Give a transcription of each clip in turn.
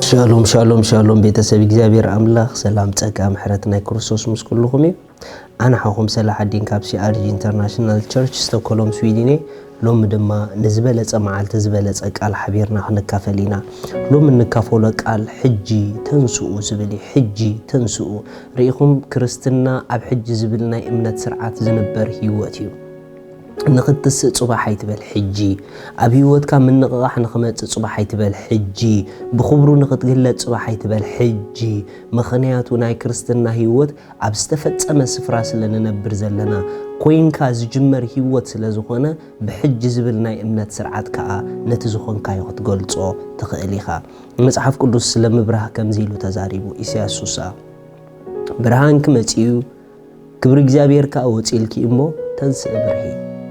ሻሎም ሻሎም ሻሎም፣ ቤተሰብ እግዚኣብሔር ኣምላኽ፣ ሰላም፣ ጸጋ፣ ምሕረት ናይ ክርስቶስ ምስ ኩልኹም እዩ። ኣነ ሓኹም ሰላሓዲን ካብ ሲኣርጂ ኢንተርናሽናል ቸርች ስቶኮሎም ስዊድን እየ። ሎሚ ድማ ንዝበለጸ መዓልቲ ዝበለጸ ቃል ሓቢርና ክንካፈል ኢና። ሎሚ እንካፈሎ ቃል ሕጂ ተንስኡ ዝብል እዩ። ሕጂ ተንስኡ። ርኢኹም፣ ክርስትና ኣብ ሕጂ ዝብል ናይ እምነት ስርዓት ዝንበር ህይወት እዩ። ንኽትስእ ጽባሕ ኣይትበል ሕጂ። ኣብ ህይወትካ ምንቕቓሕ ንኽመጽእ ጽባሕ ኣይትበል ሕጂ። ብኽብሩ ንኽትግለጽ ጽባሕ ኣይትበል ሕጂ። ምኽንያቱ ናይ ክርስትና ህይወት ኣብ ዝተፈጸመ ስፍራ ስለ ንነብር ዘለና፣ ኮይንካ ዝጅመር ህይወት ስለ ዝኾነ፣ ብሕጂ ዝብል ናይ እምነት ስርዓት ከኣ ነቲ ዝኾንካዮ ክትገልጾ ትኽእል ኢኻ። መጽሓፍ ቅዱስ ስለ ምብራህ ከምዚ ኢሉ ተዛሪቡ። ኢሳያስ ሱሳ፣ ብርሃንኪ መጺኡ፣ ክብሪ እግዚኣብሔር ከኣ ወጺእልኪ እሞ ተንስእ ብርሂ።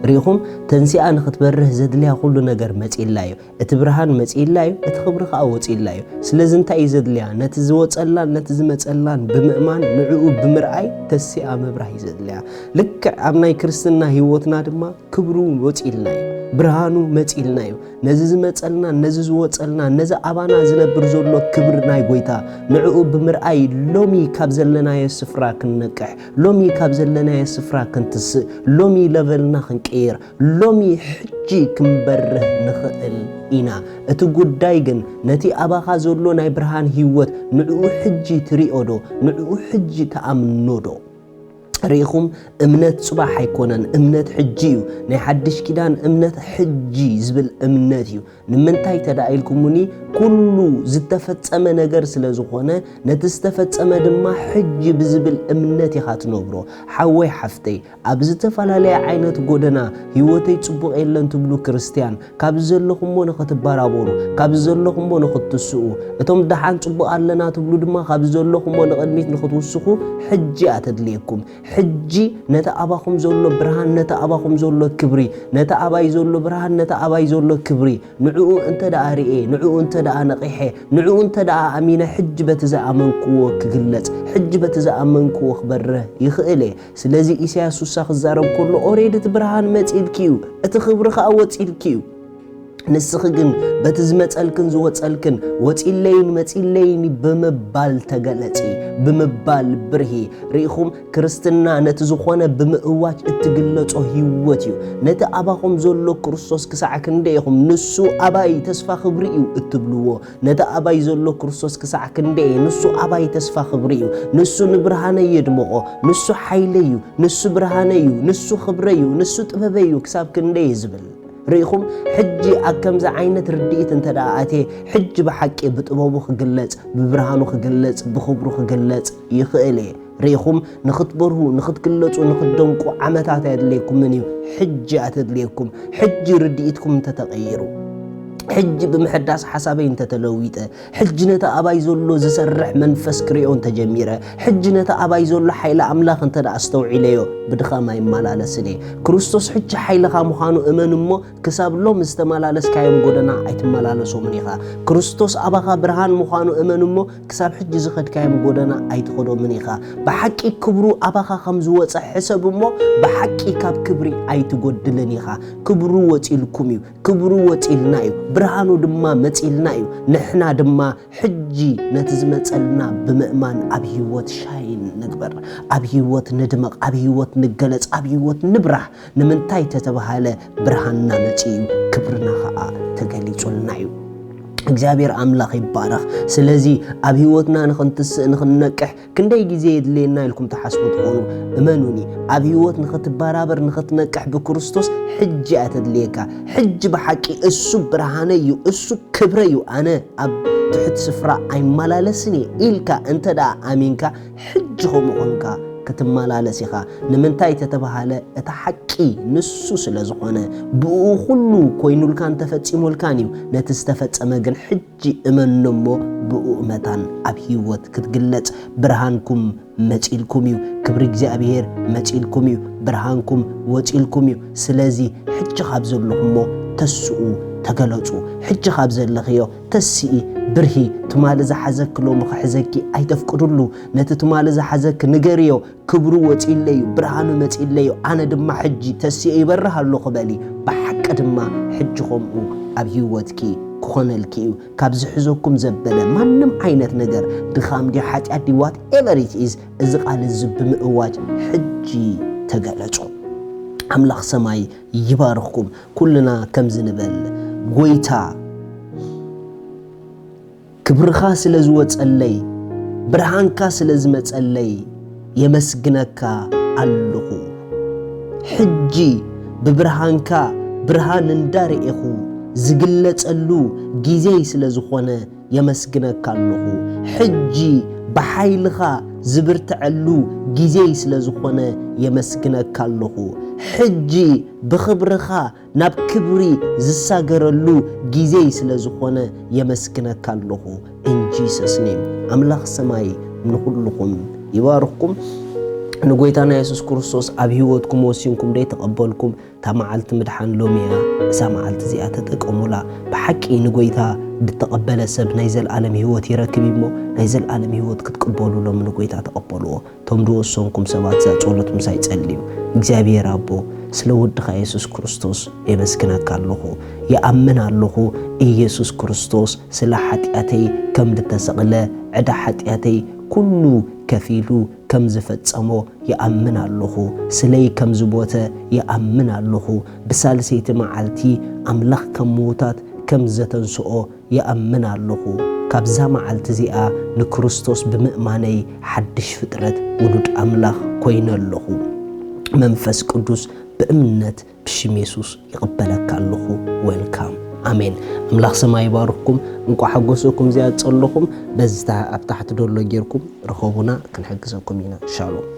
ርኢኹም፣ ተንሲኣ ንኽትበርህ ዘድልያ ኩሉ ነገር መጺእላ እዩ። እቲ ብርሃን መጺእላ እዩ፣ እቲ ክብሪ ከኣ ወጺእላ እዩ። ስለዚ እንታይ እዩ ዘድልያ? ነቲ ዝወጸላን ነቲ ዝመጸላን ብምእማን፣ ንዕኡ ብምርኣይ ተሲኣ ምብራህ እዩ ዘድልያ። ልክዕ ኣብ ናይ ክርስትና ህይወትና ድማ ክብሩ ወጺእልና እዩ፣ ብርሃኑ መጺእልና እዩ። ነዚ ዝመጸልና፣ ነዚ ዝወጸልና፣ ነዚ ኣባና ዝነብር ዘሎ ክብሪ ናይ ጎይታ፣ ንዕኡ ብምርኣይ ሎሚ ካብ ዘለናዮ ስፍራ ክንነቅሕ፣ ሎሚ ካብ ዘለናዮ ስፍራ ክንትስእ፣ ሎሚ ለቨልና ክንቅይር፣ ሎሚ ሕጂ ክንበርህ ንኽእል ኢና። እቲ ጉዳይ ግን ነቲ ኣባኻ ዘሎ ናይ ብርሃን ህይወት ንዕኡ ሕጂ ትሪኦ ዶ? ንዕኡ ሕጂ ትኣምኖ ዶ? ርኢኹም፣ እምነት ጽባሕ ኣይኮነን፣ እምነት ሕጂ እዩ። ናይ ሓድሽ ኪዳን እምነት ሕጂ ዝብል እምነት እዩ። ንምንታይ ተዳ ኢልኩምኒ? ኩሉ ዝተፈጸመ ነገር ስለ ዝኾነ፣ ነቲ ዝተፈጸመ ድማ ሕጂ ብዝብል እምነት ኢኻ ትነብሮ። ሓወይ ሓፍተይ፣ ኣብ ዝተፈላለየ ዓይነት ጎደና፣ ህይወተይ ጽቡቕ የለን ትብሉ ክርስትያን፣ ካብዚ ዘለኹሞ ንኽትበራበሩ፣ ካብዚ ዘለኹሞ ንኽትስኡ፣ እቶም ደሓን ጽቡቕ ኣለና ትብሉ ድማ ካብዚ ዘለኹሞ ንቕድሚት ንኽትውስኹ ሕጂ እያ ተድልየኩም። ሕጂ ነቲ ኣባኹም ዘሎ ብርሃን፣ ነቲ ኣባኹም ዘሎ ክብሪ፣ ነቲ ኣባይ ዘሎ ብርሃን፣ ነቲ ኣባይ ዘሎ ክብሪ፣ ንዕኡ እንተ ደኣ ርእየ፣ ንዕኡ እንተ ደኣ ነቒሐ፣ ንዕኡ እንተ ደኣ ኣሚነ፣ ሕጂ በቲ ዝኣመንክዎ ክግለጽ፣ ሕጂ በቲ ዝኣመንክዎ ክበርህ ይኽእል እየ። ስለዚ ኢሳያስ ሱሳ ክዛረብ ከሎ፣ ኦሬዲ እቲ ብርሃን መጺእልኪ እዩ፣ እቲ ክብሪ ከኣ ወጺእልኪ እዩ። ንስኺ ግን በቲ ዝመጸልክን ዝወጸልክን፣ ወጺለይን መጺለይን ብምባል ተገለጺ፣ ብምባል ብርሂ። ርኢኹም፣ ክርስትና ነቲ ዝኾነ ብምእዋጅ እትግለጾ ህይወት እዩ። ነቲ ኣባኹም ዘሎ ክርስቶስ ክሳዕ ክንደይ ኢኹም ንሱ ኣባይ ተስፋ ክብሪ እዩ እትብልዎ? ነቲ ኣባይ ዘሎ ክርስቶስ ክሳዕ ክንደይ ንሱ ኣባይ ተስፋ ክብሪ እዩ? ንሱ ንብርሃነይ የድምቖ፣ ንሱ ሓይለይ እዩ፣ ንሱ ብርሃነይ እዩ፣ ንሱ ክብረይ እዩ፣ ንሱ ጥበበይ እዩ ክሳብ ክንደይ ዝብል? ርኢኹም፣ ሕጂ ኣብ ከምዚ ዓይነት ርድኢት እንተ ደኣ ኣትየ፣ ሕጂ ብሓቂ ብጥበቡ ክግለጽ፣ ብብርሃኑ ክግለጽ፣ ብኽብሩ ክግለጽ ይኽእል እየ። ርኢኹም፣ ንኽትበርሁ፣ ንኽትግለጹ፣ ንኽትደምቁ ዓመታት ኣየድልየኩምን እዩ። ሕጂ እያ ተድልየኩም። ሕጂ ርድኢትኩም እንተተቐይሩ፣ ሕጂ ብምሕዳስ ሓሳበይ እንተተለዊጠ፣ ሕጂ ነቲ ኣባይ ዘሎ ዝሰርሕ መንፈስ ክርእዮ እንተጀሚረ፣ ሕጂ ነቲ ኣባይ ዘሎ ሓይሊ ኣምላኽ እንተ ደኣ ኣስተውዒለዮ፣ ብድኻም ኣይመላለስን እየ። ክርስቶስ ሕጂ ሓይልኻ ምዃኑ እመን እሞ፣ ክሳብ ሎም ዝተመላለስካዮም ጎደና ኣይትመላለሶምን ኢኻ። ክርስቶስ ኣባኻ ብርሃን ምዃኑ እመን እሞ፣ ክሳብ ሕጂ ዝኸድካዮም ጎደና ኣይትኸዶምን ኢኻ። ብሓቂ ክብሩ ኣባኻ ከም ዝወጸ ሕሰብ እሞ፣ ብሓቂ ካብ ክብሪ ኣይትጎድልን ኢኻ። ክብሩ ወጺልኩም እዩ፣ ክብሩ ወጺልና እዩ፣ ብርሃኑ ድማ መጺልና እዩ። ንሕና ድማ ሕጂ ነቲ ዝመጸልና ብምእማን ኣብ ህይወት ሻይን ንግበር፣ ኣብ ህይወት ንድመቕ፣ ኣብ ህይወት ንገለጽ፣ ኣብ ህይወት ንብራህ። ንምንታይ ተተባሃለ፣ ብርሃንና መጺኡ እዩ፣ ክብርና ኸኣ ተገሊጹልና እዩ። እግዚኣብሔር ኣምላኽ ይባረኽ። ስለዚ ኣብ ህይወትና ንኽንትስእ፣ ንኽንነቅሕ ክንደይ ግዜ የድልየና ኢልኩም ትሓስቡ ትኾኑ? እመኑኒ፣ ኣብ ህይወት ንኽትበራበር፣ ንኽትነቅሕ ብክርስቶስ ሕጂ እያ ተድልየካ። ሕጂ ብሓቂ እሱ ብርሃነይ እዩ፣ እሱ ክብረይ እዩ፣ ኣነ ኣብ ትሑት ስፍራ ኣይመላለስን እየ ኢልካ እንተ ደኣ ኣሚንካ፣ ሕጂ ከምኡ ኾንካ ክትመላለስ ኢኻ። ንምንታይ ተተባሃለ፣ እቲ ሓቂ ንሱ ስለ ዝኾነ፣ ብእኡ ኩሉ ኮይኑልካን ተፈጺሙልካን እዩ። ነቲ ዝተፈጸመ ግን ሕጂ እመኖ እሞ ብእኡ መታን ኣብ ህይወት ክትግለጽ። ብርሃንኩም መጺልኩም እዩ፣ ክብሪ እግዚኣብሔር መጺልኩም እዩ፣ ብርሃንኩም ወጺልኩም እዩ። ስለዚ ሕጂ ካብ ዘለኹሞ ተስኡ፣ ተገለጹ። ሕጂ ካብ ዘለኽዮ ተስኢ፣ ብርሂ። ትማሊ ዝሓዘኪ ሎሚ ክሕዘኪ ኣይተፍቅድሉ። ነቲ ትማሊ ዝሓዘኪ ንገርዮ፣ ክብሩ ወጺለይ እዩ፣ ብርሃኑ መጺለይ እዩ፣ ኣነ ድማ ሕጂ ተሲኤ ይበርህ ኣለኹ በሊ። ብሓቂ ድማ ሕጂ ከምኡ ኣብ ህይወትኪ ክኾነልኪ እዩ። ካብ ዝሕዘኩም ዘበለ ማንም ዓይነት ነገር፣ ድኻም ድዩ፣ ሓጢኣት ድዩ፣ whatever it is፣ እዚ ቃል እዚ ብምእዋጅ ሕጂ ተገለጹ። ኣምላኽ ሰማይ ይባርኽኩም። ኩልና ከምዚ ንበል። ጎይታ፣ ክብርኻ ስለ ዝወጸለይ፣ ብርሃንካ ስለ ዝመጸለይ የመስግነካ ኣለኹ። ሕጂ ብብርሃንካ ብርሃን እንዳርኤኹ ዝግለጸሉ ግዜይ ስለ ዝኾነ የመስግነካ ኣለኹ። ሕጂ ብሓይልኻ ዝብርትዐሉ ግዜይ ስለ ዝኾነ የመስግነካ ኣለኹ። ሕጂ ብኽብርኻ ናብ ክብሪ ዝሳገረሉ ግዜይ ስለ ዝኾነ የመስግነካ ኣለኹ። In Jesus name። ኣምላኽ ሰማይ ንኹልኹም ይባርኽኩም። ንጎይታና የሱስ ክርስቶስ ኣብ ህይወትኩም ወሲንኩም ደይ ተቐበልኩም፣ እታ መዓልቲ ምድሓን ሎሚ እያ። እዛ መዓልቲ እዚኣ ተጠቀሙላ። ብሓቂ ንጎይታ ድተቐበለ ሰብ ናይ ዘልኣለም ህይወት ይረክብ እሞ፣ ናይ ዘልኣለም ህይወት ክትቅበሉ ሎሚ ንጎይታ ተቐበልዎ። እቶም ድወሰንኩም ሰባት እዛ ጸሎት ምሳይ ጸልዩ። እግዚኣብሔር ኣቦ፣ ስለ ወድኻ የሱስ ክርስቶስ የመስግነካ ኣለኹ። ይኣምን ኣለኹ፣ ኢየሱስ ክርስቶስ ስለ ሓጢኣተይ ከም ድተሰቕለ፣ ዕዳ ሓጢኣተይ ኩሉ ከፊሉ ከም ዝፈጸሞ ይኣምን ኣለኹ። ስለይ ከም ዝሞተ ይኣምን ኣለኹ። ብሳልሰይቲ መዓልቲ ኣምላኽ ካብ ምዉታት ከም ዘተንስኦ ይኣምን ኣለኹ። ካብዛ መዓልቲ እዚኣ ንክርስቶስ ብምእማነይ ሓድሽ ፍጥረት ውሉድ ኣምላኽ ኮይነ ኣለኹ። መንፈስ ቅዱስ ብእምነት ብሽም የሱስ ይቕበለካ ኣለኹ። ዌልካም። ኣሜን። ኣምላኽ ሰማይ ይባርኽኩም። እንቋዕ ሓጎሰኩም እዚኣ ጸለኹም። በዝታ ኣብ ታሕቲ ደሎ ጌርኩም ርኸቡና፣ ክንሕግዘኩም ኢና። ሻሎም።